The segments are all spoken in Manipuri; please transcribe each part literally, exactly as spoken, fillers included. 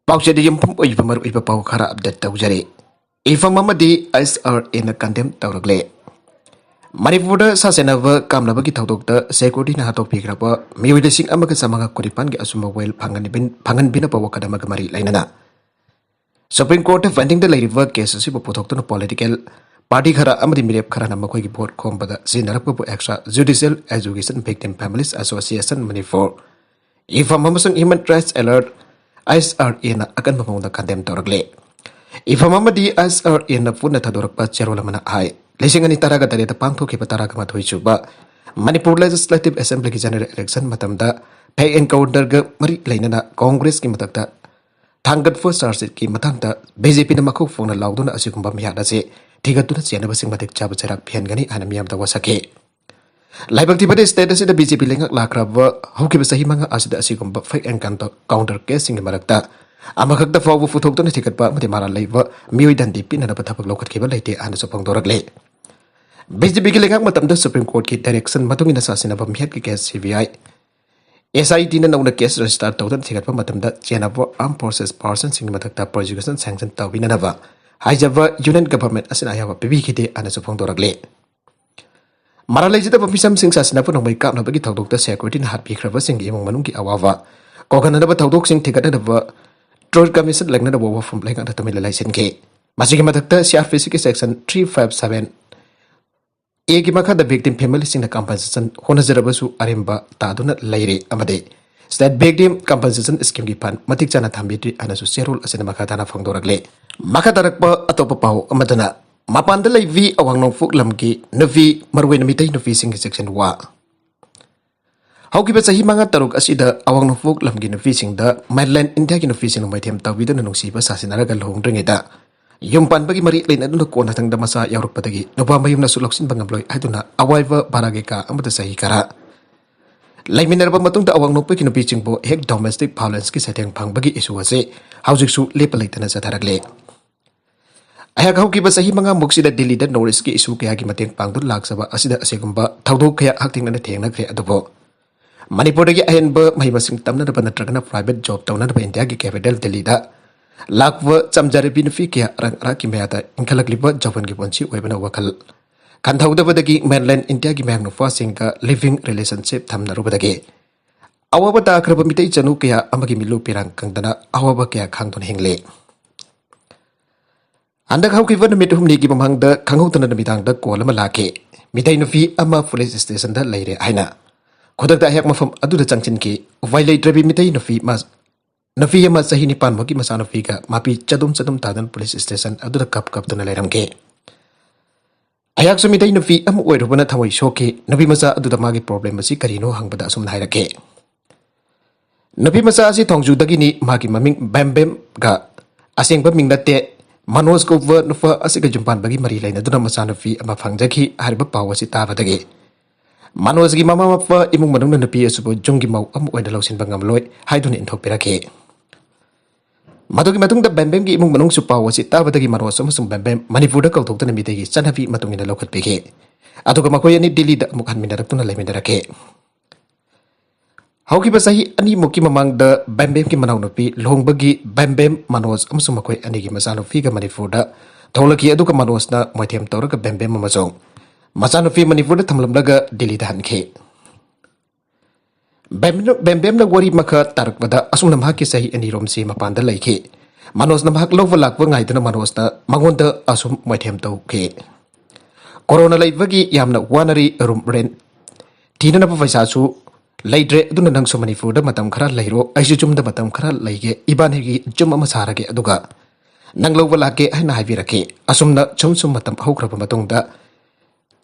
ꯄꯥꯎꯆꯦꯗ ꯌꯨꯝꯐꯝ ꯑꯣꯏꯕ ꯃꯔꯨꯑꯣꯏꯕ ꯄꯥꯎ ꯈꯔ ꯑꯞꯗꯦꯠ ꯇꯧꯖꯔꯤ꯫ ꯏꯐꯝ ꯑꯃꯗꯤ ꯑꯥꯏ ꯑꯦꯁ ꯑꯥꯔ ꯑꯦꯅ ꯀꯟꯗꯦꯝ ꯇꯧꯔꯛꯂꯦ꯫ ꯃꯅꯤꯄꯨꯔꯗ ꯁꯥ ꯁꯦꯟꯅꯕ ꯀꯥꯝꯅꯕꯒꯤ ꯊꯧꯗꯣꯛꯇ ꯁꯦꯀ꯭ꯌꯨꯔꯤꯇꯤꯅ ꯍꯥꯠꯇꯣꯛꯄꯤꯈ꯭ꯔꯕ ꯃꯤꯑꯣꯏ ꯂꯤꯁꯤꯡ ꯑꯃꯒ ꯆꯥꯃꯉꯥ ꯀꯨꯟꯅꯤꯄꯥꯟꯒꯤ ꯑꯆꯨꯝꯕ ꯋꯦꯜ ꯐꯪꯍꯟꯕꯤꯅꯕ ꯋꯥꯀꯠ ꯑꯃꯒ ꯃꯔꯤ ꯂꯩꯅꯅ ꯁꯨꯄ꯭ꯔꯤꯝ ꯀꯣꯔꯠꯇ ꯄꯦꯟꯗꯤꯡꯗ ꯂꯩꯔꯤꯕ ꯀꯦꯁ ꯑꯁꯤꯕꯨ ꯄꯨꯊꯣꯛꯇꯨꯅ ꯄꯣꯂꯤꯇꯤꯀꯦꯜ ꯄꯥꯔꯇꯤ ꯈꯔ ꯑꯃꯗꯤ ꯃꯤꯔꯦꯞ ꯈꯔꯅ ꯃꯈꯣꯏꯒꯤ ꯚꯣꯠ ꯈꯣꯝꯕꯗ ꯁꯤꯖꯤꯟꯅꯔꯛꯄꯕꯨ extra judicial execution victim families association Manipur, ꯏꯐꯝ ꯑꯃꯁꯨꯡ human rights alert, I S R N ꯑꯀꯟꯕ ꯃꯑꯣꯡꯗ ꯀꯟꯗꯦꯝ ꯇꯧꯔꯛꯂꯦ꯫ ꯏꯐꯝ ꯑꯃꯗꯤ ꯑꯥꯏ ꯑꯦꯁ ꯑꯥꯔ ꯑꯦꯅ ꯄꯨꯟꯅ ꯊꯥꯗꯣꯔꯛꯄ ꯆꯦꯔꯣꯜ ꯑꯃꯅ ꯍꯥꯏ, ꯂꯤꯁꯤꯡ ꯑꯅꯤ ꯇꯔꯥꯒ ꯇꯔꯦꯠꯇ ꯄꯥꯡꯊꯣꯛꯈꯤꯕ ꯇꯔꯥꯒ ꯃꯥꯊꯣꯏ ꯁꯨꯕ ꯃꯅꯤꯄꯨꯔ ꯂꯦꯖꯤꯁꯂꯦꯇꯤꯚ ꯑꯦꯁꯦꯝꯕ꯭ꯂꯤꯒꯤ ꯖꯦꯅꯔꯦꯜ ꯏꯂꯦꯛꯁꯟ ꯃꯇꯝꯗ ꯐꯦꯛ ꯑꯦꯟꯀꯥꯎꯟꯇꯔꯒ ꯃꯔꯤ ꯂꯩꯅꯅ ꯀꯣꯡꯒ꯭ꯔꯦꯁꯀꯤ ꯃꯊꯛꯇ ꯊꯥꯡꯒꯠꯄ ꯆꯥꯔꯖꯁꯤꯠꯀꯤ ꯃꯇꯥꯡꯗ ꯕꯤ ꯖꯦ ꯄꯤꯅ ꯃꯈꯣꯛ ꯐꯣꯡꯅ ꯂꯥꯎꯗꯨꯅ ꯑꯁꯤꯒꯨꯝꯕ ꯃꯤꯍꯥꯠ ꯑꯁꯤ ꯊꯤꯒꯠꯇꯨꯅ ꯆꯦꯟꯅꯕꯁꯤꯡ ꯃꯇꯤꯛ ꯆꯥꯕ ꯆꯩꯔꯥꯛ ꯄꯤꯍꯟꯒꯅꯤ ꯍꯥꯏꯅ ꯃꯤꯌꯥꯝꯗ ꯋꯥꯁꯛꯈꯤ꯫ ꯂꯥꯏꯕꯛ ꯊꯤꯕꯗꯤ, ꯁ꯭ꯇꯦꯠ ꯑꯁꯤꯗ ꯕꯤ ꯖꯦ ꯄꯤ ꯂꯩꯉꯥꯛ ꯂꯥꯛꯈ꯭ꯔꯕ ꯍꯧꯈꯤꯕ ꯆꯍꯤ ꯃꯉꯥ ꯑꯁꯤꯗ ꯑꯁꯤꯒꯨꯝꯕ ꯐꯦꯛ ꯑꯦꯟꯀꯥꯎꯟꯇꯔ ꯀꯦꯁꯁꯤꯡꯒꯤ ꯃꯔꯛꯇ ꯑꯃꯈꯛꯇ ꯐꯥꯎꯕ ꯄꯨꯊꯣꯛꯇꯨꯅ ꯊꯤꯒꯠꯄ ꯑꯃꯗꯤ ꯃꯔꯥꯜ ꯂꯩꯕ ꯃꯤꯑꯣꯏ ꯗꯟꯗꯤ ꯄꯤꯅꯅꯕ ꯊꯕꯛ ꯂꯧꯈꯠꯈꯤꯕ ꯂꯩꯇꯦ ꯍꯥꯏꯅꯁꯨ ꯐꯣꯡꯗꯣꯔꯛꯂꯤ꯫ ꯕꯤ ꯖꯦ ꯄꯤꯒꯤ ꯂꯩꯉꯥꯛ ꯃꯇꯝꯗ ꯁꯨꯄ꯭ꯔꯤꯝ ꯀꯣꯔꯠꯀꯤ ꯗꯥꯏꯔꯦꯛꯁꯟ ꯃꯇꯨꯡ ꯏꯟꯅ ꯁꯥꯁꯤꯟꯅꯕ ꯃꯤꯍꯠꯀꯤ ꯀꯦꯁ ꯁꯤ ꯕꯤ ꯑꯥꯏ, ꯑꯦꯁ ꯑꯥꯏ ꯇꯤꯅ ꯅꯧꯅ ꯀꯦꯁ ꯔꯦꯖꯤꯁꯇꯥꯔ ꯇꯧꯗꯨꯅ ꯊꯤꯒꯠꯄ ꯃꯇꯝꯗ ꯆꯦꯟꯅꯕ ꯑꯥꯔꯝ ꯐꯣꯔꯁꯦꯁ ꯄꯥꯔꯁꯟꯁꯤꯡꯒꯤ ꯃꯊꯛꯇ ꯄ꯭ꯔꯣꯁꯤꯀ꯭ꯌꯨꯁꯟ ꯁꯦꯡꯁꯟ ꯇꯧꯕꯤꯅꯅꯕ ꯍꯥꯏꯖꯕ ꯌꯨꯅꯤꯌꯟ ꯒꯚꯔꯟꯃꯦꯟꯠ ꯑꯁꯤꯅ ꯑꯌꯥꯕ ꯄꯤꯕꯤꯈꯤꯗꯦ ꯍꯥꯏꯅꯁꯨ ꯐꯣꯡꯗꯣꯔꯛꯂꯤ꯫ ꯃꯔꯥꯜ ꯂꯩꯖꯗꯕ ꯃꯤꯁꯝꯁꯤꯡ ꯁꯥꯁꯤꯟꯅꯕ ꯅꯣꯡꯃꯩ ꯀꯥꯞꯅꯕꯒꯤ ꯊꯧꯗꯣꯛꯇ ꯁꯦꯀ꯭ꯌꯨꯔꯤꯇꯤꯅ ꯍꯥꯠꯄꯤꯈ꯭ꯔꯕꯁꯤꯡꯒꯤ ꯏꯃꯨꯡ ꯃꯅꯨꯡꯒꯤ ꯑꯋꯥꯕ ꯀꯣꯛꯍꯟꯅꯅꯕ ꯊꯧꯗꯣꯛꯁꯤꯡ ꯊꯤꯒꯠꯅꯅꯕ ꯇ꯭ꯔꯣꯏ ꯀꯃꯤꯁꯟ ꯂꯦꯡꯅꯅꯕ ꯋꯥꯐꯝ ꯂꯩꯉꯥꯛꯅ ꯇꯨꯃꯤꯟꯅ ꯂꯩꯁꯤꯟꯈꯤ꯫ ꯃꯁꯤꯒꯤ ꯃꯊꯛꯇ ꯁꯤ ꯑꯥꯔ ꯄꯤ ꯁꯤꯒꯤ ꯁꯦꯛꯁꯟ ꯊ꯭ꯔꯤ ꯐꯥꯏꯚ ꯁꯚꯦꯟ ꯑꯦꯒꯤ ꯃꯈꯥꯗ ꯚꯤꯛꯇꯤꯝ ꯐꯦꯃꯤꯂꯤꯁꯤꯡꯅ ꯀꯝꯄꯦꯟꯁꯦꯁꯟ ꯍꯣꯠꯅꯖꯔꯕꯁꯨ ꯑꯔꯦꯝꯕ ꯇꯥꯗꯨꯅ ꯂꯩꯔꯦ ꯑꯃꯗꯤ ꯁ꯭ꯇꯦꯠ ꯚꯤꯛꯇꯤꯝ ꯀꯝꯄꯦꯟꯁꯦꯁꯟ ꯁ꯭ꯀꯤꯝꯒꯤ ꯐꯟ ꯃꯇꯤꯛ ꯆꯥꯅ ꯊꯝꯕꯤꯗ꯭ꯔꯤ ꯍꯥꯏꯅꯁꯨ ꯆꯦꯔꯣꯜ ꯑꯁꯤꯅ ꯃꯈꯥ ꯇꯥꯅ ꯐꯣꯡꯗꯣꯔꯛꯂꯤ꯫ ꯃꯈꯥ ꯇꯥꯔꯛꯄ ꯑꯇꯣꯞꯄ ꯄꯥꯎ ꯑꯃꯗꯅ, ꯃꯄꯥꯟꯗ ꯂꯩꯕꯤ ꯑꯋꯥꯡ ꯅꯣꯡꯄꯣꯛ ꯂꯝꯒꯤ ꯅꯨꯄꯤ, ꯃꯔꯨꯑꯣꯏꯅ ꯃꯤꯇꯩ ꯅꯨꯄꯤꯁꯤꯡꯒꯤ ꯆꯦꯛꯁꯤꯟ ꯋꯥ꯫ ꯍꯧꯈꯤꯕ ꯆꯍꯤ ꯃꯉꯥ ꯇꯔꯨꯛ ꯑꯁꯤꯗ ꯑꯋꯥꯡ ꯅꯣꯡꯄꯣꯛ ꯂꯝꯒꯤ ꯅꯨꯄꯤꯁꯤꯡꯗ mainland ꯏꯟꯗꯤꯌꯥꯒꯤ ꯅꯨꯄꯤꯁꯤꯡꯅ ꯃꯣꯏꯊꯦꯝ ꯇꯧꯕꯤꯗꯨꯅ ꯅꯨꯡꯁꯤꯕ ꯁꯥꯁꯤꯟꯅꯔꯒ ꯂꯨꯍꯣꯡꯗ꯭ꯔꯤꯉꯩꯗ ꯌꯨꯝ ꯄꯥꯟꯕꯒꯤ ꯃꯔꯤ ꯂꯩꯅꯗꯨꯅ ꯀꯣꯟꯅꯊꯪꯗ ꯃꯆꯥ ꯌꯥꯎꯔꯛꯄꯗꯒꯤ ꯅꯨꯄꯥ ꯃꯌꯨꯝꯅꯁꯨ ꯂꯧꯁꯤꯟꯕ ꯉꯝꯂꯣꯏ ꯍꯥꯏꯗꯨꯅ ꯑꯋꯥꯏꯕ ꯚꯔꯥꯒꯤ ꯀꯥ ꯑꯃꯗ ꯆꯍꯤ ꯈꯔ ꯂꯩꯃꯤꯟꯅꯔꯕ ꯃꯇꯨꯡꯗ ꯑꯋꯥꯡ ꯅꯣꯡꯄꯣꯛꯀꯤ ꯅꯨꯄꯤꯁꯤꯡꯕꯨ ꯍꯦꯛ domestic violenceꯀꯤ ꯁꯩꯊꯦꯡ ꯐꯪꯕꯒꯤ issue ꯑꯁꯤ ꯍꯧꯖꯤꯛꯁꯨ ꯂꯦꯞꯄ ꯂꯩꯇꯅ ꯆꯠꯊꯔꯛꯂꯤ꯫ ꯑꯩꯍꯥꯛ ꯍꯧꯈꯤꯕ ꯆꯍꯤ ꯃꯉꯥꯃꯨꯛꯁꯤꯗ ꯗꯤꯜꯂꯤꯗ North Eastꯀꯤ issue ꯀꯌꯥꯒꯤ ꯃꯇꯦꯡ ꯄꯥꯡꯗꯨꯅ ꯂꯥꯛꯆꯕ ꯑꯁꯤꯗ ꯑꯁꯤꯒꯨꯝꯕ ꯊꯧꯗꯣꯛ ꯀꯌꯥ ꯍꯛꯊꯦꯡꯅꯅ ꯊꯦꯡꯅꯈ꯭ꯔꯦ, ꯑꯗꯨꯕꯨ ꯃꯅꯤꯄꯨꯔꯗꯒꯤ ꯑꯍꯦꯟꯕ ꯃꯍꯩ ꯃꯁꯤꯡ ꯇꯝꯅꯅꯕ ꯅꯠꯇ꯭ꯔꯒꯅ private job ꯇꯧꯅꯅꯕ ꯏꯟꯗꯤꯌꯥꯒꯤ capital ꯗꯤꯜꯂꯤꯗ ꯂꯥꯛꯄ ꯆꯝꯖꯔꯕꯤ ꯅꯨꯄꯤ ꯀꯌꯥ ꯑꯔꯥꯛ ꯑꯔꯥꯛꯀꯤ ꯃꯌꯥꯗ ꯏꯟꯈꯠꯂꯛꯂꯤꯕ ꯖꯥꯎꯕꯟꯒꯤ ꯄꯨꯟꯁꯤ ꯑꯣꯏꯕꯅ ꯋꯥꯈꯜ ꯈꯟꯊꯧꯗꯕꯗꯒꯤ mainland ꯏꯟꯗꯤꯌꯥꯒꯤ ꯃꯌꯥꯡ ꯅꯨꯄꯥꯁꯤꯡꯒ living relationship ꯊꯝꯅꯔꯨꯕꯗꯒꯤ ꯑꯋꯥꯕ ꯇꯥꯈ꯭ꯔꯕ ꯃꯤꯇꯩ ꯆꯅꯨ ꯀꯌꯥ ꯑꯃꯒꯤ ꯃꯤꯠꯂꯨ ꯄꯤꯔꯥꯡ ꯀꯪꯗꯅ ꯑꯋꯥꯕ ꯀꯌꯥ ꯈꯥꯡꯗꯨꯅ ꯍꯤꯡꯂꯤ꯫ ꯍꯟꯗꯛ ꯍꯧꯈꯤꯕ ꯅꯨꯃꯤꯠ ꯍꯨꯝꯅꯤꯒꯤ ꯃꯃꯥꯡꯗ ꯈꯪꯍꯧꯗꯅ ꯅꯨꯃꯤꯗꯥꯡꯗ call ꯑꯃ ꯂꯥꯛꯈꯤ꯫ ꯃꯤꯇꯩ ꯅꯨꯄꯤ ꯑꯃ police stationꯗ ꯂꯩꯔꯦ ꯍꯥꯏꯅ꯫ ꯈꯨꯗꯛꯇ ꯑꯩꯍꯥꯛ ꯃꯐꯝ ꯑꯗꯨꯗ ꯆꯪꯁꯤꯟꯈꯤ꯫ ꯎꯄꯥꯏ ꯂꯩꯇ꯭ꯔꯕꯤ ꯃꯤꯇꯩ ꯅꯨꯄꯤ ꯃ-, ꯅꯨꯄꯤ ꯑꯃ ꯆꯍꯤ ꯅꯤꯄꯥꯟꯃꯨꯛꯀꯤ ꯃꯆꯥꯅꯨꯄꯤꯒ ꯃꯥꯄꯤ ꯆꯗꯨꯝ ꯆꯗꯨꯝ ꯇꯥꯗꯨꯅ police station ꯑꯗꯨꯗ ꯀꯞ ꯀꯞꯇꯨꯅ ꯂꯩꯔꯝꯈꯤ꯫ ꯑꯩꯍꯥꯛꯁꯨ ꯃꯤꯇꯩ ꯅꯨꯄꯤ ꯑꯃ ꯑꯣꯏꯔꯨꯕꯅ ꯊꯃꯣꯏ ꯁꯣꯛꯈꯤ꯫ ꯅꯨꯄꯤ ꯃꯆꯥ ꯑꯗꯨꯗ ꯃꯥꯒꯤ problem ꯑꯁꯤ ꯀꯔꯤꯅꯣ ꯍꯪꯕꯗ ꯑꯁꯨꯝꯅ ꯍꯥꯏꯔꯛꯈꯤ, "ꯅꯨꯄꯤ ꯃꯆꯥ ꯑꯁꯤ ꯊꯣꯡꯖꯨꯗꯒꯤꯅꯤ, ꯃꯥꯒꯤ ꯃꯃꯤꯡ ꯕꯦꯝꯕꯦꯝꯒ, ꯑꯁꯦꯡꯕ ꯃꯤꯡ ꯅꯠꯇꯦ, ꯃꯅꯣꯖ ꯀꯧꯕ ꯅꯨꯄꯥ ꯑꯁꯤꯒ ꯌꯨꯝ ꯄꯥꯟꯕꯒꯤ ꯃꯔꯤ ꯂꯩꯅꯗꯨꯅ ꯃꯆꯥꯅꯨꯄꯤ ꯑꯃ ꯐꯪꯖꯈꯤ" ꯍꯥꯏꯔꯤꯕ ꯄꯥꯎ ꯑꯁꯤ ꯇꯥꯕꯗꯒꯤ ꯃꯅꯣꯖꯒꯤ ꯃꯃꯥ ꯃꯄꯥ ꯏꯃꯨꯡ ꯃꯅꯨꯡꯅ ꯅꯨꯄꯤ ꯑꯁꯤꯕꯨ ꯌꯨꯝꯒꯤ ꯃꯧ ꯑꯃ ꯑꯣꯏꯅ ꯂꯧꯁꯤꯟꯕ ꯉꯝꯂꯣꯏ ꯍꯥꯏꯗꯨꯅ ꯏꯟꯊꯣꯛꯄꯤꯔꯛꯈꯤ꯫ ꯃꯗꯨꯒꯤ ꯃꯇꯨꯡꯗ ꯕꯦꯝꯕꯦꯝꯒꯤ ꯏꯃꯨꯡ ꯃꯅꯨꯡꯁꯨ ꯄꯥꯎ ꯑꯁꯤ ꯇꯥꯕꯗꯒꯤ ꯃꯅꯣꯖ ꯑꯃꯁꯨꯡ ꯕꯦꯝꯕꯦꯝ ꯃꯅꯤꯄꯨꯔꯗ ꯀꯧꯊꯣꯛꯇꯨꯅ ꯃꯤꯇꯩꯒꯤ ꯆꯠꯅꯕꯤ ꯃꯇꯨꯡ ꯏꯟꯅ ꯂꯧꯈꯠꯄꯤꯈꯤ꯫ ꯑꯗꯨꯒ ꯃꯈꯣꯏ ꯑꯅꯤ ꯗꯤꯜꯂꯤꯗ ꯑꯃꯨꯛ ꯍꯟꯃꯤꯟꯅꯔꯛꯇꯨꯅ ꯂꯩꯃꯤꯟꯅꯔꯛꯈꯤ꯫ ꯍꯧꯈꯤꯕ ꯆꯍꯤ ꯑꯅꯤꯃꯨꯛꯀꯤ ꯃꯃꯥꯡꯗ ꯕꯦꯝꯕꯦꯝꯒꯤ ꯃꯅꯥꯎꯅꯨꯄꯤ ꯂꯨꯍꯣꯡꯕꯒꯤ ꯕꯦꯝꯕꯦꯝ, ꯃꯅꯣꯖ ꯑꯃꯁꯨꯡ ꯃꯈꯣꯏ ꯑꯅꯤꯒꯤ ꯃꯆꯥꯅꯨꯄꯤꯒ ꯃꯅꯤꯄꯨꯔꯗ ꯊꯣꯛꯂꯛꯈꯤ, ꯑꯗꯨꯒ ꯃꯅꯣꯖꯅ ꯃꯣꯏꯊꯦꯝ ꯇꯧꯔꯒ ꯕꯦꯝꯕꯦꯝ ꯑꯃꯁꯨꯡ ꯃꯆꯥꯅꯨꯄꯤ ꯃꯅꯤꯄꯨꯔꯗ ꯊꯝꯂꯝꯂꯒ ꯗꯤꯜꯂꯤꯗ ꯍꯟꯈꯤ꯫ ꯕꯦꯝ-, ꯕꯦꯝꯕꯦꯝꯅ ꯋꯥꯔꯤ ꯃꯈꯥ ꯇꯥꯔꯛꯄꯗ ꯑꯁꯨꯝꯅ ꯃꯍꯥꯛꯀꯤ ꯆꯍꯤ ꯑꯅꯤꯔꯣꯝꯁꯤ ꯃꯄꯥꯟꯗ ꯂꯩꯈꯤ꯫ ꯃꯅꯣꯖꯅ ꯃꯍꯥꯛ ꯂꯧꯕ ꯂꯥꯛꯄ ꯉꯥꯏꯗꯨꯅ ꯃꯅꯣꯖꯅ ꯃꯉꯣꯟꯗ ꯑꯁꯨꯝ ꯃꯣꯏꯊꯦꯝ ꯇꯧꯈꯤ꯫ "ꯀꯣꯔꯣꯅꯥ ꯂꯩꯕꯒꯤ ꯌꯥꯝꯅ ꯋꯥꯅꯔꯤ, room rent ꯊꯤꯅꯅꯕ ꯄꯩꯁꯥꯁꯨ ꯂꯩꯇ꯭ꯔꯦ, ꯑꯗꯨꯅ ꯅꯪꯁꯨ ꯃꯅꯤꯄꯨꯔꯗ ꯃꯇꯝ ꯈꯔ ꯂꯩꯔꯣ, ꯑꯩꯁꯨ ꯌꯨꯝꯗ ꯃꯇꯝ ꯈꯔ ꯂꯩꯒꯦ, ꯏꯕꯥꯅꯤꯒꯤ ꯌꯨꯝ ꯑꯃ ꯁꯥꯔꯒꯦ, ꯑꯗꯨꯒ ꯅꯪ ꯂꯧꯕ ꯂꯥꯛꯀꯦ" ꯍꯥꯏꯅ ꯍꯥꯏꯕꯤꯔꯛꯈꯤ꯫ ꯑꯁꯨꯝꯅ ꯁꯨꯝ ꯁꯨꯝ ꯃꯇꯝ ꯍꯧꯈ꯭ꯔꯕ ꯃꯇꯨꯡꯗ,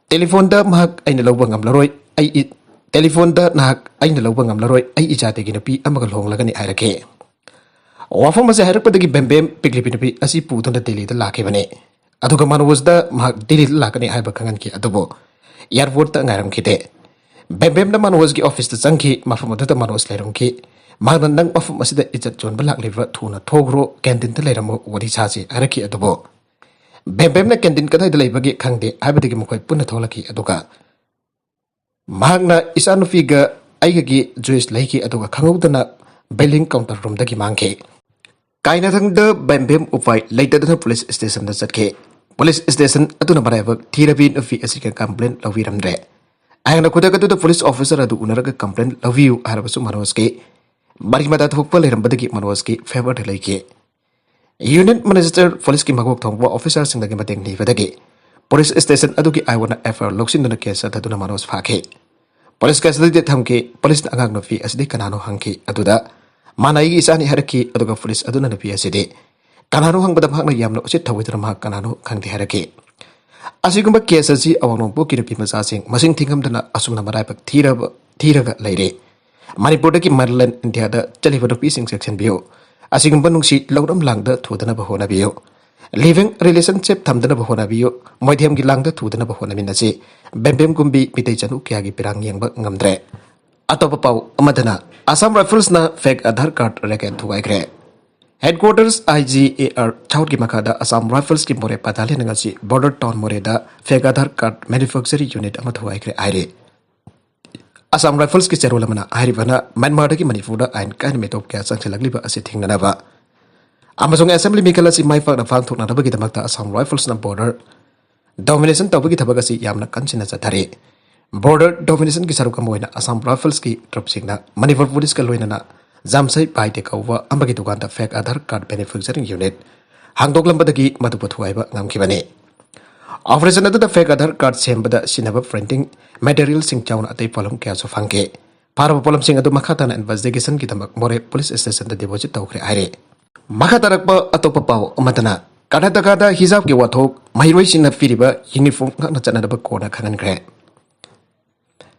"ꯇꯦꯂꯤꯐꯣꯟꯗ ꯃꯍꯥꯛ ꯑꯩꯅ ꯂꯧꯕ ꯉꯝꯂꯔꯣꯏ, ꯑꯩ ꯏ-, ꯇꯦꯂꯤꯐꯣꯟꯗ ꯅꯍꯥꯛ ꯑꯩꯅ ꯂꯧꯕ ꯉꯝꯂꯔꯣꯏ, ꯑꯩ ꯏꯖꯥꯇꯤꯒꯤ ꯅꯨꯄꯤ ꯑꯃꯒ ꯂꯨꯍꯣꯡꯂꯒꯅꯤ" ꯍꯥꯏꯔꯛꯈꯤ꯫ ꯋꯥꯐꯝ ꯑꯁꯤ ꯍꯥꯏꯔꯛꯄꯗꯒꯤ ꯕꯦꯝꯕꯦꯝ ꯄꯤꯛꯂꯤꯕꯤ ꯅꯨꯄꯤ ꯑꯁꯤ ꯄꯨꯗꯨꯅ ꯗꯤꯜꯂꯤꯗ ꯂꯥꯛꯈꯤꯕꯅꯤ꯫ ꯑꯗꯨꯒ ꯃꯅꯣꯖꯗ ꯃꯍꯥꯛ ꯗꯤꯜꯂꯤꯗ ꯂꯥꯛꯀꯅꯤ ꯍꯥꯏꯕ ꯈꯪꯍꯟꯈꯤ, ꯑꯗꯨꯕꯨ airportꯇ ꯉꯥꯏꯔꯝꯈꯤꯗꯦ꯫ ꯕꯦꯝꯕꯦꯝꯅ ꯃꯅꯣꯖꯒꯤ officeꯇ ꯆꯪꯈꯤ꯫ ꯃꯐꯝ ꯑꯗꯨꯗ ꯃꯅꯣꯖ ꯂꯩꯔꯝꯈꯤ꯫ ꯃꯍꯥꯛꯅ, "ꯅꯪ ꯃꯐꯝ ꯑꯁꯤꯗ ꯏꯖꯠ ꯆꯣꯟꯕ ꯂꯥꯛꯂꯤꯕ꯭ꯔꯥ? ꯊꯨꯅ ꯊꯣꯛꯈ꯭ꯔꯣ, canteenꯗ ꯂꯩꯔꯝꯃꯨ, ꯋꯥꯔꯤ ꯁꯥꯁꯤ" ꯍꯥꯏꯔꯛꯈꯤ꯫ ꯑꯗꯨꯕꯨ ꯕꯦꯝꯕꯦꯝꯅ canteen ꯀꯗꯥꯏꯗ ꯂꯩꯕꯒꯦ ꯈꯪꯗꯦ ꯍꯥꯏꯕꯗꯒꯤ ꯃꯈꯣꯏ ꯄꯨꯟꯅ ꯊꯣꯛꯂꯛꯈꯤ꯫ ꯑꯗꯨꯒ ꯃꯍꯥꯛꯅ ꯏꯆꯥꯅꯨꯄꯤꯒ ꯑꯩꯒꯒꯤ ꯖꯨꯏꯁ ꯂꯩꯈꯤ, ꯑꯗꯨꯒ ꯈꯪꯍꯧꯗꯅ ꯕꯤꯂꯤꯡ ꯀꯥꯎꯟꯇꯔ ꯔꯨꯝꯗꯒꯤ ꯃꯥꯡꯈꯤ꯫ ꯀꯥꯏꯅꯊꯪꯗ ꯕꯦꯝꯕꯦꯝ ꯎꯄꯥꯏ ꯂꯩꯇꯗꯨꯅ ꯄꯨꯂꯤꯁ ꯁ꯭ꯇꯦꯁꯟꯗ ꯆꯠꯈꯤ꯫ ꯄꯨꯂꯤꯁ ꯁ꯭ꯇꯦꯁꯟ ꯑꯗꯨꯅ ꯃꯔꯥꯏꯕꯛ ꯊꯤꯔꯕꯤ ꯅꯨꯄꯤ ꯑꯁꯤꯒꯤ ꯀꯝꯄ꯭ꯂꯦꯟ ꯂꯧꯕꯤꯔꯝꯗ꯭ꯔꯦ꯫ ꯑꯍꯤꯡ ꯈꯨꯗꯛ ꯑꯗꯨꯗ ꯄꯨꯂꯤꯁ ꯑꯣꯐꯤꯁꯔ ꯑꯗꯨ ꯎꯅꯔꯒ ꯀꯝꯄ꯭ꯂꯦꯟ ꯂꯧꯕꯤꯌꯨ ꯍꯥꯏꯔꯕꯁꯨ ꯃꯅꯣꯖꯀꯤ ꯃꯔꯤ ꯃꯇꯥ ꯊꯣꯛꯄ ꯂꯩꯔꯝꯕꯗꯒꯤ ꯃꯅꯣꯖꯀꯤ ꯐꯦꯚꯔꯗ ꯂꯩꯈꯤ꯫ ꯌꯨꯅꯤꯠ ꯃꯦꯅꯦꯖꯔ ꯄꯨꯂꯤꯁꯀꯤ ꯃꯀꯣꯛ ꯊꯣꯡꯕ ꯑꯣꯐꯤꯁꯔꯁꯤꯡꯗꯒꯤ ꯃꯇꯦꯡ ꯅꯤꯕꯗꯒꯤ ꯄꯨꯂꯤꯁ ꯁ꯭ꯇꯦꯁꯟ ꯑꯗꯨꯒꯤ ꯑꯥꯏ ꯑꯣꯅ ꯑꯦꯐ ꯑꯥꯏ ꯑꯥꯔ ꯂꯧꯁꯤꯟꯗꯨꯅ ꯀꯦꯁ ꯆꯠꯊꯗꯨꯅ ꯃꯅꯣꯖ ꯐꯥꯈꯤ꯫ ꯄꯨꯂꯤꯁ ꯀꯁꯇꯗꯤꯗ ꯊꯝꯈꯤ꯫ ꯄꯨꯂꯤꯁꯅ ꯑꯉꯥꯡ ꯅꯨꯄꯤ ꯑꯁꯤꯗꯤ ꯀꯅꯥꯅꯣ ꯍꯪꯈꯤ꯫ ꯑꯗꯨꯗ ꯃꯥꯅ ꯑꯩꯒꯤ ꯏꯆꯥꯅꯤ ꯍꯥꯏꯔꯛꯈꯤ꯫ ꯑꯗꯨꯒ ꯄꯨꯂꯤꯁ ꯑꯗꯨꯅ ꯅꯨꯄꯤ ꯑꯁꯤꯗꯤ ꯀꯅꯥꯅꯣ ꯍꯪꯕꯗ ꯃꯍꯥꯛꯅ ꯌꯥꯝꯅ ꯎꯁꯤꯠ ꯊꯧꯑꯣꯏꯗꯅ ꯃꯍꯥꯛ ꯀꯅꯥꯅꯣ ꯈꯪꯗꯦ ꯍꯥꯏꯔꯛꯈꯤ꯫ ꯑꯁꯤꯒꯨꯝꯕ ꯀꯦꯁ ꯑꯁꯤ ꯑꯋꯥꯡ ꯅꯣꯡꯄꯣꯛꯀꯤ ꯅꯨꯄꯤ ꯃꯆꯥꯁꯤꯡ ꯃꯁꯤꯡ ꯊꯤꯉꯝꯗꯅ ꯑꯁꯨꯝꯅ ꯃꯔꯥꯏꯕꯛ ꯊꯤꯔꯕ, ꯊꯤꯔꯒ ꯂꯩꯔꯦ꯫ ꯃꯅꯤꯄꯨꯔꯗꯒꯤ ꯃꯥꯂꯦꯝ ꯏꯟꯗꯤꯌꯥꯗ ꯆꯠꯂꯤꯕ ꯅꯨꯄꯤꯁꯤꯡ ꯆꯦꯛꯁꯤꯟꯕꯤꯌꯨ꯫ ꯑꯁꯤꯒꯨꯝꯕ ꯅꯨꯡꯁꯤ ꯂꯧꯔꯝ ꯂꯥꯡꯗ ꯊꯨꯗꯅꯕ ꯍꯣꯠꯅꯕꯤꯌꯨ꯫ ꯂꯤꯚꯤꯡ ꯔꯤꯂꯦꯁꯟꯁꯤꯞ ꯊꯝꯗꯅꯕ ꯍꯣꯠꯅꯕꯤꯌꯨ꯫ ꯃꯣꯏꯊꯦꯝꯒꯤ ꯂꯥꯡꯗ ꯊꯨꯗꯅꯕ ꯍꯣꯠꯅꯃꯤꯟꯅꯁꯤ꯫ ꯕꯦꯝꯕꯦꯝ ꯀꯨꯝꯕꯤ ꯃꯤꯇꯩ ꯆꯅꯨ ꯀꯌꯥꯒꯤ ꯄꯤꯔꯥꯡ ꯌꯦꯡꯕ ꯉꯝꯗ꯭ꯔꯦ꯫ ꯑꯇꯣꯞꯄ ꯄꯥꯎ ꯑꯃꯗꯅ, ꯑꯁꯥꯝ ꯔꯥꯏꯐꯜꯁꯅ ꯐꯦꯛ ꯑꯙꯥꯔ ꯀꯥꯔꯗ ꯔꯦꯀꯦꯠ ꯊꯨꯒꯥꯏꯈ꯭ꯔꯦ꯫ Headquarters I G A R ꯁꯥꯎꯠꯀꯤ ꯃꯈꯥꯗ ꯑꯁꯥꯝ ꯔꯥꯏꯐꯜꯁꯀꯤ ꯃꯣꯔꯦ ꯕꯠꯇꯥꯂꯤꯌꯟꯅ ꯉꯁꯤ ꯕꯣꯔꯗꯔ ꯇꯥꯎꯟ ꯃꯣꯔꯦꯗ fake Aadhaar card manufacturing unit ꯑꯃ ꯊꯨꯒꯥꯏꯈ꯭ꯔꯦ ꯍꯥꯏꯔꯤ꯫ ꯑꯁꯥꯝ ꯔꯥꯏꯐꯜꯁꯀꯤ ꯆꯦꯔꯣꯜ ꯑꯃꯅ ꯍꯥꯏꯔꯤꯕꯅ ꯃ꯭ꯌꯥꯟꯃꯥꯔꯗꯒꯤ ꯃꯅꯤꯄꯨꯔꯗ ꯑꯥꯏꯟ ꯀꯥꯏꯅ ꯃꯤꯇꯣꯞ ꯀꯌꯥ ꯆꯪꯁꯤꯜꯂꯛꯂꯤꯕ ꯑꯁꯤ ꯊꯤꯡꯅꯅꯕ ꯑꯃꯁꯨꯡ ꯑꯦꯁꯦꯝꯕ꯭ꯂꯤ ꯃꯤꯈꯜ ꯑꯁꯤ ꯃꯥꯏ ꯄꯥꯛꯅ ꯄꯥꯡꯊꯣꯛꯅꯅꯕꯒꯤꯗꯃꯛꯇ ꯑꯁꯥꯝ ꯔꯥꯏꯐꯜꯁꯅ ꯕꯣꯔꯗꯔ ꯗꯣꯃꯤꯅꯦꯁꯟ ꯇꯧꯕꯒꯤ ꯊꯕꯛ ꯑꯁꯤ ꯌꯥꯝꯅ ꯀꯟꯁꯤꯟꯅ ꯆꯠꯊꯔꯤ꯫ ꯕꯣꯔꯗꯔ ꯗꯣꯃꯤꯅꯦꯁꯟꯒꯤ ꯁꯔꯨꯛ ꯑꯃ ꯑꯣꯏꯅ ꯑꯁꯥꯝ ꯔꯥꯏꯐꯜꯁꯀꯤ ꯇ꯭ꯔꯨꯞꯁꯤꯡꯅ ꯃꯅꯤꯄꯨꯔ ꯄꯨꯂꯤꯁꯀ ꯂꯣꯏꯅꯅ ꯖꯥꯝꯁꯩ ꯄꯥꯏꯇꯦ ꯀꯧꯕ ꯑꯃꯒꯤ ꯗꯨꯀꯥꯟꯗ ꯐꯦꯛ ꯑꯥꯙꯥꯔ ꯀꯥꯔꯗ ꯃꯦꯅꯨꯐꯦꯛꯆꯔꯤꯡ ꯌꯨꯅꯤꯠ ꯍꯥꯡꯗꯣꯛꯂꯝꯕꯗꯒꯤ ꯃꯗꯨꯕꯨ ꯊꯨꯒꯥꯏꯕ ꯉꯝꯈꯤꯕꯅꯤ꯫ ꯑꯣꯄꯔꯦꯁꯟ ꯑꯗꯨꯗ ꯐꯦꯛ ꯑꯥꯙꯥꯔ ꯀꯥꯔꯗ ꯁꯦꯝꯕꯗ ꯁꯤꯖꯤꯟꯅꯕ ꯄ꯭ꯔꯤꯟꯇꯤꯡ ꯃꯦꯇꯔꯤꯌꯦꯜꯁꯤꯡ ꯌꯥꯎꯅ ꯑꯇꯩ ꯄꯣꯠꯂꯝ ꯀꯌꯥꯁꯨ ꯐꯪꯈꯤ꯫ ꯐꯥꯔꯕ ꯄꯣꯠꯂꯝꯁꯤꯡ ꯑꯗꯨ ꯃꯈꯥ ꯇꯥꯅ ꯏꯟꯚꯦꯁꯇꯤꯒꯦꯁꯟꯒꯤꯗꯃꯛ ꯃꯣꯔꯦ ꯄꯨꯂꯤꯁ ꯁ꯭ꯇꯦꯁꯟꯗ ꯗꯤꯄꯣꯖꯤꯠ ꯇꯧꯈ꯭ꯔꯦ ꯍꯥꯏꯔꯤ꯫ ꯃꯈꯥ ꯇꯥꯔꯛꯄ ꯑꯇꯣꯞꯄ ꯄꯥꯎ ꯑꯃꯗꯅ, ꯀꯔꯅꯥꯇꯀꯥꯗ ꯍꯤꯖꯥꯕꯀꯤ ꯋꯥꯊꯣꯛ, ꯃꯍꯩꯔꯣꯏꯁꯤꯡꯅ ꯄꯤꯔꯤꯕ ꯌꯨꯅꯤꯐꯣꯔꯝ ꯉꯥꯛꯅ ꯆꯠꯅꯅꯕ ꯀꯣꯔꯠꯅ ꯈꯪꯍꯟꯈ꯭ꯔꯦ꯫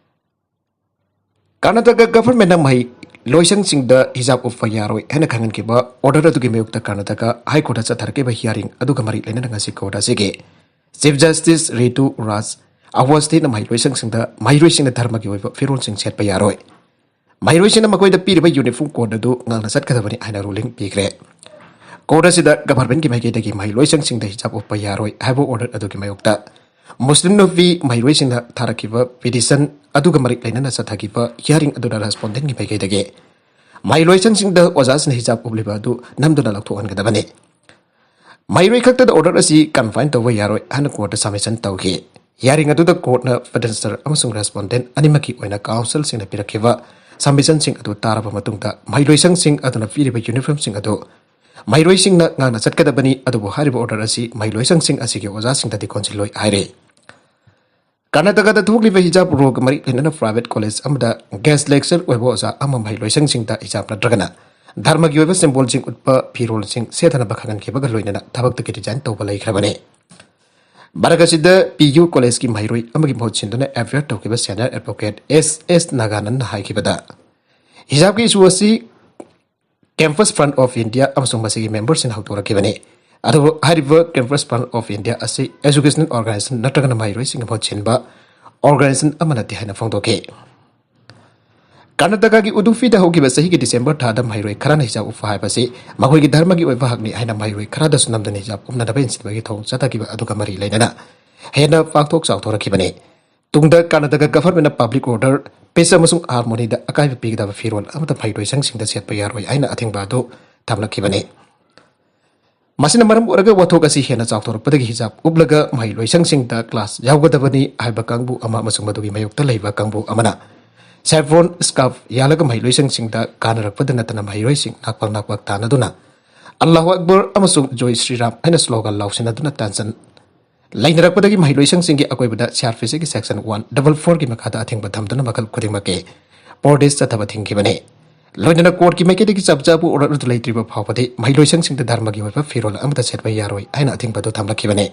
ꯀꯔꯅꯥꯇꯀꯥ ꯒꯚꯔꯟꯃꯦꯟꯠꯅ ꯃꯍꯩ ꯂꯣꯏꯁꯪꯁꯤꯡꯗ ꯍꯤꯖꯥꯕ ꯎꯞꯄ ꯌꯥꯔꯣꯏ ꯍꯥꯏꯅ ꯈꯪꯍꯟꯈꯤꯕ ꯑꯣꯔꯗꯔ ꯑꯗꯨꯒꯤ ꯃꯥꯌꯣꯛꯇ ꯀꯔꯅꯥꯇꯀꯥ ꯍꯥꯏ ꯀꯣꯔꯠꯇ ꯆꯠꯊꯔꯛꯈꯤꯕ ꯍꯤꯌꯥꯔꯤꯡ ꯑꯗꯨꯒ ꯃꯔꯤ ꯂꯩꯅꯅ ꯉꯁꯤ ꯀꯣꯔꯠ ꯑꯁꯤꯒꯤ ꯆꯤꯐ ꯖꯁꯇꯤꯁ ꯔꯤꯇꯨ ꯔꯥꯖ ꯑꯋꯁꯊꯤꯅ ꯃꯍꯩ ꯂꯣꯏꯁꯪꯁꯤꯡꯗ ꯃꯍꯩꯔꯣꯏꯁꯤꯡꯅ ꯙꯔꯃꯒꯤ ꯑꯣꯏꯕ ꯐꯤꯔꯣꯜꯁꯤꯡ ꯁꯦꯠꯄ ꯌꯥꯔꯣꯏ, ꯃꯍꯩꯔꯣꯏꯁꯤꯡꯅ ꯃꯈꯣꯏꯗ ꯄꯤꯔꯤꯕ ꯌꯨꯅꯤꯐꯣꯔꯝ ꯀꯣꯗ ꯑꯗꯨ ꯉꯥꯛꯅ ꯆꯠꯀꯗꯕꯅꯤ ꯍꯥꯏꯅ ꯔꯨꯂꯤꯡ ꯄꯤꯈ꯭ꯔꯦ꯫ ꯀꯣꯔꯠ ꯑꯁꯤꯗ ꯒꯚꯔꯟꯃꯦꯟꯠꯀꯤ ꯃꯥꯏꯀꯩꯗꯒꯤ ꯃꯍꯩ ꯂꯣꯏꯁꯪꯁꯤꯡꯗ ꯍꯤꯖꯥꯕ ꯎꯞꯄ ꯌꯥꯔꯣꯏ ꯍꯥꯏꯕ ꯑꯣꯔꯗꯔ ꯑꯗꯨꯒꯤ ꯃꯥꯌꯣꯛꯇ ꯃꯨꯁꯂꯤꯝ ꯅꯨꯄꯤ ꯃꯍꯩꯔꯣꯏꯁꯤꯡꯅ ꯊꯥꯔꯛꯈꯤꯕ ꯄꯤꯇꯤꯁꯟ ꯑꯗꯨꯒ ꯃꯔꯤ ꯂꯩꯅꯅ ꯆꯠꯊꯈꯤꯕ ꯍꯤꯌꯥꯔꯤꯡ ꯑꯗꯨꯗ ꯔꯦꯁꯄꯣꯟꯗꯦꯟꯒꯤ ꯃꯥꯏꯀꯩꯗꯒꯤ ꯃꯍꯩꯔꯣꯏꯁꯪꯁꯤꯡꯗ ꯑꯣꯖꯥꯁꯤꯡꯅ ꯍꯤꯖꯥꯕ ꯎꯞꯂꯤꯕ ꯑꯗꯨ ꯅꯝꯗꯨꯅ ꯂꯧꯊꯣꯛꯍꯟꯒꯗꯕꯅꯤ꯫ ꯃꯍꯩꯔꯣꯏ ꯈꯛꯇꯗ ꯑꯣꯔꯗꯔ ꯑꯁꯤ ꯀꯟꯐꯥꯏꯟ ꯇꯧꯕ ꯌꯥꯔꯣꯏ ꯍꯥꯏꯅ ꯀꯣꯔꯠꯇ ꯁꯕꯃꯤꯁꯟ ꯇꯧꯈꯤ꯫ ꯍꯤꯌꯥꯔꯤꯡ ꯑꯗꯨꯗ ꯀꯣꯔꯠꯅ ꯄꯤꯇꯤꯁꯅꯔ ꯑꯃꯁꯨꯡ ꯔꯦꯁꯄꯣꯟꯗꯦꯟ ꯑꯅꯤꯃꯛꯀꯤ ꯑꯣꯏꯅ ꯀꯥꯎꯟꯁꯤꯜꯁꯤꯡꯅ ꯄꯤꯔꯛꯈꯤꯕ ꯁꯕꯃꯤꯁꯟꯁꯤꯡ ꯑꯗꯨ ꯇꯥꯔꯕ ꯃꯇꯨꯡꯗ ꯃꯍꯩꯔꯣꯏꯁꯪꯁꯤꯡ ꯑꯗꯨꯅ ꯄꯤꯔꯤꯕ ꯌꯨꯅꯤꯐꯣꯔꯝꯁꯤꯡ ꯑꯗꯨ ꯃꯍꯩꯔꯣꯏꯁꯤꯡꯅ ꯉꯥꯛꯅ ꯆꯠꯀꯗꯕꯅꯤ, ꯑꯗꯨꯕꯨ ꯍꯥꯏꯔꯤꯕ ꯑꯣꯔꯗꯔ ꯑꯁꯤ ꯃꯍꯩꯔꯣꯏꯁꯪꯁꯤꯡ ꯑꯁꯤꯒꯤ ꯑꯣꯖꯥꯁꯤꯡꯗꯗꯤ ꯀꯣꯟꯁꯤꯜꯂꯣꯏ ꯍꯥꯏꯔꯤ꯫ ꯀꯔꯅꯥꯇꯀꯥꯗ ꯊꯣꯛꯂꯤꯕ ꯍꯤꯖꯥꯕ ꯔꯣꯒ ꯃꯔꯤ ꯂꯩꯅꯅ ꯄ꯭ꯔꯥꯏꯚꯦꯠ ꯀꯣꯂꯦꯖ ꯑꯃꯗ ꯒꯦꯁ ꯂꯦꯛꯆꯔ ꯑꯣꯏꯕ ꯑꯣꯖꯥ ꯑꯃ ꯃꯍꯩꯂꯣꯏꯁꯪꯁꯤꯡꯗ ꯍꯤꯖꯥꯕ ꯅꯠꯇ꯭ꯔꯒꯅ ꯙꯔꯃꯒꯤ ꯑꯣꯏꯕ ꯁꯤꯝꯕꯣꯜꯁꯤꯡ ꯎꯠꯄ ꯐꯤꯔꯣꯜꯁꯤꯡ ꯁꯦꯠꯊꯅꯕ ꯈꯪꯍꯟꯈꯤꯕꯒ ꯂꯣꯏꯅꯅ ꯊꯕꯛꯇꯒꯤ ꯔꯤꯖꯥꯏꯟ ꯇꯧꯕ ꯂꯩꯈ꯭ꯔꯕꯅꯤ꯫ ꯚꯥꯔꯠ ꯑꯁꯤꯗ ꯄꯤ ꯌꯨ ꯀꯣꯂꯦꯖꯀꯤ ꯃꯍꯩꯔꯣꯏ ꯑꯃꯒꯤ ꯃꯍꯨꯠ ꯁꯤꯟꯗꯨꯅ ꯑꯦꯐ ꯑꯥꯏ ꯑꯥꯔ ꯇꯧꯈꯤꯕ ꯁꯦꯅꯤꯌꯔ ꯑꯦꯗꯚꯣꯀꯦꯠ ꯑꯦꯁ ꯑꯦꯁ ꯅꯥꯒꯥꯅꯟꯅ ꯍꯥꯏꯈꯤꯕꯗ, ꯍꯤꯖꯥꯕꯀꯤ ꯏꯁꯨ ꯑꯁꯤ ꯀꯦꯝꯄꯁ ꯐ꯭ꯔꯟꯠ ꯑꯣꯐ ꯏꯟꯗꯤꯌꯥ ꯑꯃꯁꯨꯡ ꯃꯁꯤꯒꯤ ꯃꯦꯝꯕꯔꯁꯤꯡꯅ ꯍꯧꯗꯣꯔꯛꯈꯤꯕꯅꯤ꯫ ꯑꯗꯨꯕꯨ ꯍꯥꯏꯔꯤꯕ ꯀꯦꯝꯄꯁ ꯐ꯭ꯔꯟꯠ ꯑꯣꯐ ꯏꯟꯗꯤꯌꯥ ꯑꯁꯤ ꯑꯦꯖꯨꯀꯦꯁꯅꯦꯜ ꯑꯣꯔꯒꯅꯥꯏꯖꯦꯁꯟ ꯅꯠꯇ꯭ꯔꯒꯅ ꯃꯍꯩꯔꯣꯏꯁꯤꯡꯒꯤ ꯃꯍꯨꯠ ꯁꯤꯟꯕ ꯑꯣꯔꯒꯅꯥꯏꯖꯦꯁꯟ ꯑꯃ ꯅꯠꯇꯦ ꯍꯥꯏꯅ ꯐꯣꯡꯗꯣꯛꯈꯤ꯫ ꯀꯔꯅꯥꯇꯀꯥꯒꯤ ꯎꯗꯨꯄꯤꯗ ꯍꯧꯈꯤꯕ ꯆꯍꯤꯒꯤ ꯗꯤꯁꯦꯝꯕꯔ ꯊꯥꯗ ꯃꯍꯩꯔꯣꯏ ꯈꯔꯅ ꯍꯤꯖꯥꯕ ꯎꯞꯄ ꯍꯥꯏꯕꯁꯤ ꯃꯈꯣꯏꯒꯤ ꯙꯔꯃꯒꯤ ꯑꯣꯏꯕ ꯍꯛꯅꯤ ꯍꯥꯏꯅ ꯃꯍꯩꯔꯣꯏ ꯈꯔꯗꯁꯨ ꯅꯝꯗꯅ ꯍꯤꯖꯥꯕ ꯎꯞꯅꯅꯕ ꯏꯟꯁꯤꯟꯕꯒꯤ ꯊꯧꯑꯣꯡ ꯆꯠꯊꯈꯤꯕ ꯑꯗꯨꯒ ꯃꯔꯤ ꯂꯩꯅꯅ ꯍꯦꯟꯅ ꯄꯥꯛꯊꯣꯛ ꯆꯥꯎꯊꯣꯔꯛꯈꯤꯕꯅꯤ꯫ ꯇꯨꯡꯗ ꯀꯔꯅꯥꯇꯀꯥ ꯒꯚꯔꯟꯃꯦꯟꯠꯅ ꯄꯕ꯭ꯂꯤꯛ ꯑꯣꯔꯗꯔ, ꯄꯤꯁ ꯑꯃꯁꯨꯡ ꯍꯥꯔꯃꯣꯅꯤꯗ ꯑꯀꯥꯏꯕ ꯄꯤꯒꯗꯕ ꯐꯤꯔꯣꯜ ꯑꯃꯠꯇ ꯃꯍꯩꯔꯣꯏꯁꯪꯁꯤꯡꯗ ꯁꯦꯠꯄ ꯌꯥꯔꯣꯏ ꯍꯥꯏꯅ ꯑꯊꯤꯡꯕ ꯑꯗꯨ ꯊꯝꯂꯛꯈꯤꯕꯅꯤ꯫ ꯃꯁꯤꯅ ꯃꯔꯝ ꯑꯣꯏꯔꯒ ꯋꯥꯊꯣꯛ ꯑꯁꯤ ꯍꯦꯟꯅ ꯆꯥꯎꯊꯣꯔꯛꯄꯗꯒꯤ ꯍꯤꯖꯥꯕ ꯎꯞꯂꯒ ꯃꯍꯩꯂꯣꯏꯁꯪꯁꯤꯡꯗ ꯀ꯭ꯂꯥꯁ ꯌꯥꯎꯒꯗꯕꯅꯤ ꯍꯥꯏꯕ ꯀꯥꯡꯕꯨ ꯑꯃ ꯑꯃꯁꯨꯡ ꯃꯗꯨꯒꯤ ꯃꯥꯌꯣꯛꯇ ꯂꯩꯕ ꯀꯥꯡꯕꯨ ꯑꯃꯅ ꯁꯦꯐ꯭ꯔꯣꯟ ꯁ꯭ꯀꯥꯔꯐ ꯌꯥꯜꯂꯒ ꯃꯍꯩꯂꯣꯏꯁꯪꯁꯤꯡꯗ ꯀꯥꯅꯔꯛꯄꯗ ꯅꯠꯇꯅ ꯃꯍꯩꯔꯣꯏꯁꯤꯡ ꯅꯥꯛꯄꯛ ꯅꯥꯛꯄꯛ ꯇꯥꯟꯅꯗꯨꯅ "ꯑꯜꯂꯥꯍꯨ ꯑꯛꯕꯔ" ꯑꯃꯁꯨꯡ "ꯖꯣꯏ ꯁ꯭ꯔꯤꯔꯥꯝ" ꯍꯥꯏꯅ ꯁ꯭ꯂꯣꯒꯥꯟ ꯂꯥꯎꯁꯤꯟꯅꯗꯨꯅ ꯇꯦꯟꯁꯟ ꯂꯩꯅꯔꯛꯄꯗꯒꯤ ꯃꯍꯩꯂꯣꯏꯁꯪꯁꯤꯡꯒꯤ ꯑꯀꯣꯏꯕꯗ ꯁꯤ ꯑꯥꯔ ꯄꯤ ꯁꯤꯒꯤ ꯁꯦꯛꯁꯟ ꯋꯥꯟ ꯗꯕꯜ ꯐꯣꯔꯒꯤ ꯃꯈꯥꯗ ꯑꯊꯤꯡꯕ ꯊꯝꯗꯨꯅ ꯃꯈꯜ ꯈꯨꯗꯤꯡꯃꯛꯀꯤ ꯄ꯭ꯔꯣꯇꯦꯁ ꯆꯠꯊꯕ ꯊꯤꯡꯈꯤꯕꯅꯤ꯫ ꯂꯣꯏꯅꯅ ꯀꯣꯔꯠꯀꯤ ꯃꯥꯏꯀꯩꯗꯒꯤ ꯆꯞ ꯆꯥꯕ ꯑꯣꯔꯗꯔ ꯑꯗꯨ ꯂꯩꯇ꯭ꯔꯤꯕ ꯐꯥꯎꯕꯗꯤ ꯃꯍꯩꯂꯣꯏꯁꯪꯁꯤꯡꯗ ꯙꯔꯃꯒꯤ ꯑꯣꯏꯕ ꯐꯤꯔꯣꯜ ꯑꯃꯠꯇ ꯁꯦꯠꯄ ꯌꯥꯔꯣꯏ ꯍꯥꯏꯅ ꯑꯊꯤꯡꯕ ꯑꯗꯨ ꯊꯝꯂꯛꯈꯤꯕꯅꯤ꯫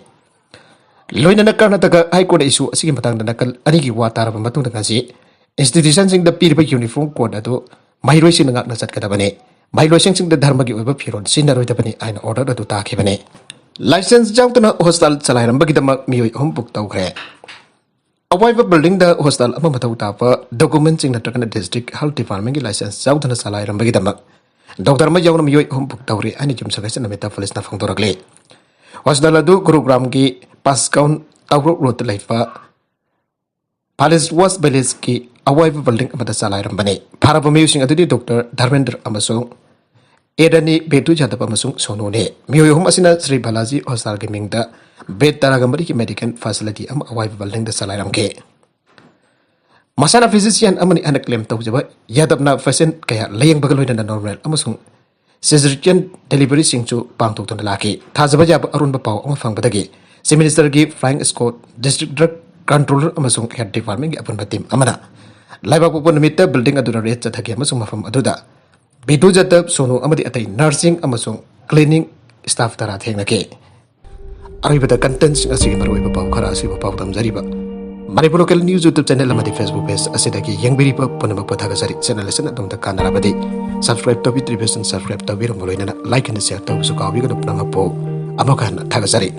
ꯂꯣꯏꯅꯅ ꯀꯔꯅꯥꯇꯀꯥ ꯍꯥꯏ ꯀꯣꯔꯠꯅ ꯏꯁꯨ ꯑꯁꯤꯒꯤ ꯃꯇꯥꯡꯗ ꯅꯥꯀꯜ ꯑꯅꯤꯒꯤ ꯋꯥ ꯇꯥꯔꯕ ꯃꯇꯨꯡꯗ ꯉꯁꯤ ꯏꯟꯁꯇꯤꯇ꯭ꯌꯨꯁꯟꯁꯤꯡꯗ ꯄꯤꯔꯤꯕ ꯌꯨꯅꯤꯐꯣꯔꯝ ꯀꯣꯗ ꯑꯗꯨ ꯃꯍꯩꯔꯣꯏꯁꯤꯡꯅ ꯉꯥꯛꯅ ꯆꯠꯀꯗꯕꯅꯤ꯫ ꯃꯍꯩꯔꯣꯏꯁꯤꯡꯁꯤꯡꯗ ꯙꯔꯃꯒꯤ ꯑꯣꯏꯕ ꯐꯤꯔꯣꯜ ꯁꯤꯖꯤꯟꯅꯔꯣꯏꯗꯕꯅꯤ ꯍꯥꯏꯅ ꯑꯣꯔꯗꯔ ꯑꯗꯨ ꯇꯥꯈꯤꯕꯅꯤ꯫ ꯂꯥꯏꯁꯦꯟꯁ ꯌꯥꯎꯗꯅ ꯍꯣꯁꯄꯤꯇꯥꯜ ꯆꯂꯥꯏꯔꯝꯕꯒꯤꯗꯃꯛ ꯃꯤꯑꯣꯏ ꯑꯍꯨꯝ ꯕꯨꯛ ꯇꯧꯈ꯭ꯔꯦ꯫ ꯑꯋꯥꯏꯕ ꯕꯤꯜꯗꯤꯡꯗ ꯍꯣꯁꯄꯤꯇꯥꯜ ꯑꯃ ꯃꯊꯧ ꯇꯥꯕ ꯗꯣꯀꯨꯃꯦꯟꯁꯤꯡ ꯅꯠꯇ꯭ꯔꯒꯅ ꯗꯤꯁꯇ꯭ꯔꯤꯛ ꯍꯦꯜꯊ ꯗꯤꯄꯥꯔꯠꯃꯦꯟꯒꯤ ꯂꯥꯏꯁꯦꯟꯁ ꯌꯥꯎꯗꯅ ꯆꯂꯥꯏꯔꯝꯕꯒꯤꯗꯃꯛ ꯗꯣꯛꯇꯔ ꯑꯃ ꯌꯥꯎꯅ ꯃꯤꯑꯣꯏ ꯑꯍꯨꯝ ꯕꯨꯛ ꯇꯧꯔꯦ ꯍꯥꯏꯅ ꯌꯨꯝꯁꯀꯩꯁ ꯅꯃꯤꯇꯥ ꯄꯨꯂꯤꯁꯅ ꯐꯣꯡꯗꯣꯔꯛꯂꯤ꯫ ꯍꯣꯁꯄꯤꯇꯥꯜ ꯑꯗꯨ ꯒꯨꯔꯨꯒ꯭ꯔꯥꯝꯒꯤ ꯄꯥꯁꯀꯥꯎꯟ ꯇꯧꯔꯣꯛ ꯔꯣꯗꯇ ꯂꯩꯕ ꯄꯥꯂꯤꯁ ꯋꯥꯁ ꯚꯤꯂꯦꯖꯀꯤ ꯑꯋꯥꯏꯕ ꯕꯤꯜꯗꯤꯡ ꯑꯃꯗ ꯆꯂꯥꯏꯔꯝꯕꯅꯤ꯫ ꯐꯥꯔꯕ ꯃꯤꯑꯣꯏꯁꯤꯡ ꯑꯗꯨꯗꯤ ꯗꯣꯛꯇꯔ ꯙꯔꯃꯦꯟꯗ꯭ꯔ ꯑꯃꯁꯨꯡ ꯑꯦ ꯔꯥꯅꯤ ꯕꯦꯗꯨ ꯌꯥꯗꯕ ꯑꯃꯁꯨꯡ ꯁꯣꯅꯨꯅꯤ꯫ ꯃꯤꯑꯣꯏ ꯑꯍꯨꯝ ꯑꯁꯤꯅ ꯁ꯭ꯔꯤ ꯕꯥꯂꯥꯖꯤ ꯍꯣꯁꯄꯤꯇꯥꯜꯒꯤ ꯃꯤꯡꯗ ꯕꯦꯗ ꯇꯔꯥꯒ ꯃꯔꯤꯒꯤ ꯃꯦꯗꯤꯀꯦꯜ ꯐꯦꯁꯤꯂꯤꯇꯤ ꯑꯃ ꯑꯋꯥꯏꯕ ꯕꯤꯜꯗꯤꯡꯗ ꯆꯂꯥꯏꯔꯝꯈꯤ꯫ ꯃꯁꯥꯅ ꯐꯤꯖꯤꯁꯤꯌꯥꯟ ꯑꯃꯅꯤ ꯍꯥꯏꯅ ꯀ꯭ꯂꯦꯝ ꯇꯧꯖꯕ ꯌꯥꯗꯕꯅ ꯄꯦꯁꯦꯟ ꯀꯌꯥ ꯂꯥꯌꯦꯡꯕꯒ ꯂꯣꯏꯅꯅ ꯅꯣꯔꯃꯦꯜ ꯑꯃꯁꯨꯡ ꯁꯤꯖꯔꯤꯌꯟ ꯗꯦꯂꯤꯚꯔꯤꯁꯤꯡꯁꯨ ꯄꯥꯡꯊꯣꯛꯇꯨꯅ ꯂꯥꯛꯈꯤ꯫ ꯊꯥꯖꯕ ꯌꯥꯕ ꯑꯔꯣꯟꯕ ꯄꯥꯎ ꯑꯃ ꯐꯪꯕꯗꯒꯤ ꯆꯤꯐ ꯃꯤꯅꯤꯁꯇꯔꯒꯤ flying Scott, district drug controller ꯑꯃꯁꯨꯡ ꯍꯦꯜꯊ ꯗꯤꯄꯥꯔꯠꯃꯦꯟꯒꯤ ꯑꯄꯨꯟꯕ ꯇꯤꯝ ꯑꯃꯅ ꯂꯩꯕꯥꯛꯄꯣꯛꯄ ꯅꯨꯃꯤꯠꯇ ꯕꯤꯜꯗꯤꯡ ꯑꯗꯨꯗ ꯔꯦꯗ ꯆꯠꯊꯈꯤ ꯑꯃꯁꯨꯡ ꯃꯐꯝ ꯑꯗꯨꯗ ꯕꯤꯗꯨ ꯖꯥꯗꯕ, ꯁꯣꯅꯨ ꯑꯃꯗꯤ ꯑꯇꯩ ꯅꯔꯁꯤꯡ ꯑꯃꯁꯨꯡ ꯀ꯭ꯂꯤꯅꯤꯡ ꯁ꯭ꯇꯥꯐ ꯇꯔꯥ ꯊꯦꯡꯅꯈꯤ꯫ ꯑꯔꯣꯏꯕꯗ ꯀꯟꯇꯦꯟꯁꯤꯡ ꯑꯁꯤꯒꯤ ꯃꯔꯨꯑꯣꯏꯕ ꯄꯥꯎ ꯈꯔ ꯑꯁꯤꯕꯨ ꯄꯥꯎꯗꯝꯖꯔꯤꯕ Manipur local news YouTube channel ꯑꯃꯗꯤ ꯐꯦꯁꯕꯨꯛ ꯄꯦꯖ ꯑꯁꯤꯗꯒꯤ ꯌꯦꯡꯕꯤꯔꯤꯕ ꯄꯨꯝꯅꯃꯛꯄꯨ ꯊꯥꯒꯠꯆꯔꯤ꯫ ꯆꯦꯅꯦꯜ ꯑꯁꯤꯅ ꯑꯗꯣꯝꯗ ꯀꯥꯟꯅꯔꯕꯗꯤ ꯁꯕꯁꯀ꯭ꯔꯥꯏꯕ ꯇꯧꯕꯤꯗ꯭ꯔꯤꯕꯁꯤꯡ ꯁꯕꯁꯀ꯭ꯔꯥꯏꯕ ꯇꯧꯕꯤꯔꯝꯕ ꯂꯣꯏꯅꯅ ꯂꯥꯏꯛ ꯑꯃꯗꯤ ꯁꯦꯌꯔ ꯇꯧꯕꯁꯨ ꯀꯥꯎꯕꯤꯒꯅꯨ꯫ ꯄꯨꯝꯅꯃꯛꯄꯨ ꯑꯃꯨꯛ ꯍꯟꯅ ꯊꯥꯒꯠꯆꯔꯤ꯫